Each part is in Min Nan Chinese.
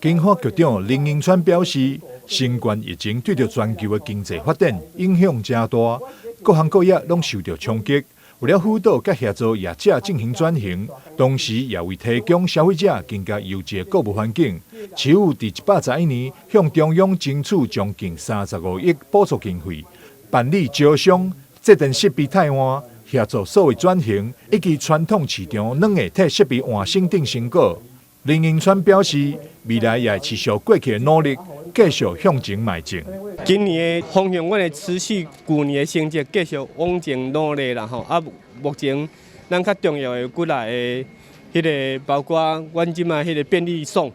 經發局長林榮川表示，新冠疫情對著全球的經濟發展影響誠大，各行各業攏受著衝擊。為了輔導佮協助業者進行轉型，同時也為提供消費者更加優質的購物環境，市府佇111年向中央爭取將近35億補助經費，辦理招商、節電設備汰換、協助數位轉型，以及傳統市場軟硬體設備換新等成果。林榮川表示，未來也會持續過去的努力，繼續向前邁進。今年的方向，阮會持續舊年的成績，繼續往前努力啦吼。啊，目前咱較重要的幾來的彼个，包括阮這擺彼个便利送，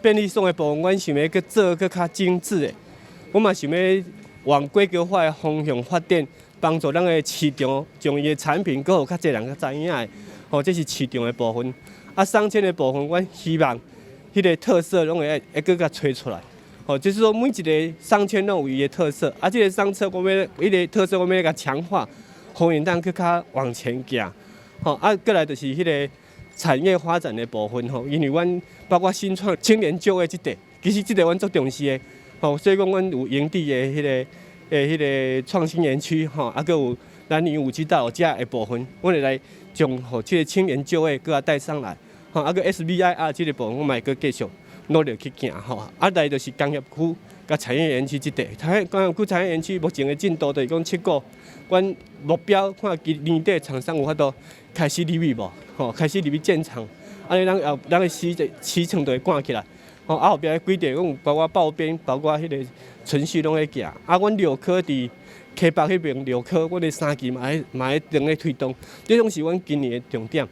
便利送的部分，阮想欲閣做閣較精緻的。阮嘛想欲往規格化的方向發展，幫助咱的市場將伊的產品閣予較濟人較知影的。吼，這是市場的部分。啊，商圈的部分，阮希望彼个特色攏會會閣共揣出來。吼，就是說每一个商圈攏有伊的特色，啊，這个商圈我欲彼个特色，我欲共強化，予𪜶當閣較往前行。吼，啊，閣來就是彼个產業發展的部分吼，因為阮包括新創青年就業這塊，其實這塊阮足重視的。吼，所以講阮有營地的彼个彼个創新園區吼，啊，閣有蘭嶼5G 大樓遮的部分，阮會來將予這个青年就業閣共帶上來。吼，啊，閣 SBIR 這个部分，阮嘛會閣繼續努力去行吼。啊，來就是工業區佮產業園區這塊，工業區產業園區目前的進度就是講七股，阮目標看今年底廠商有法度開始入去無？吼，開始入去建廠，按呢咱後咱的時程就會趕起來。吼，啊後壁的規定講有包括報編，包括彼个程序攏咧行。啊，阮六科佇溪北彼爿六科，阮的三期嘛會當咧推動，這攏是阮今年的重點。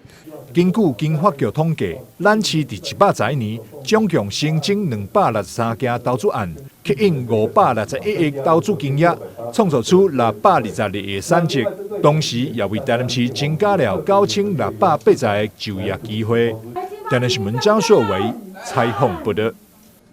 根據經發局統計，咱市佇110年總共新增263件投資案，吸引561億投資金額，創造出622個產值，同時也為台南市增加了9680個就業機會。台南新聞張碩維採訪報導。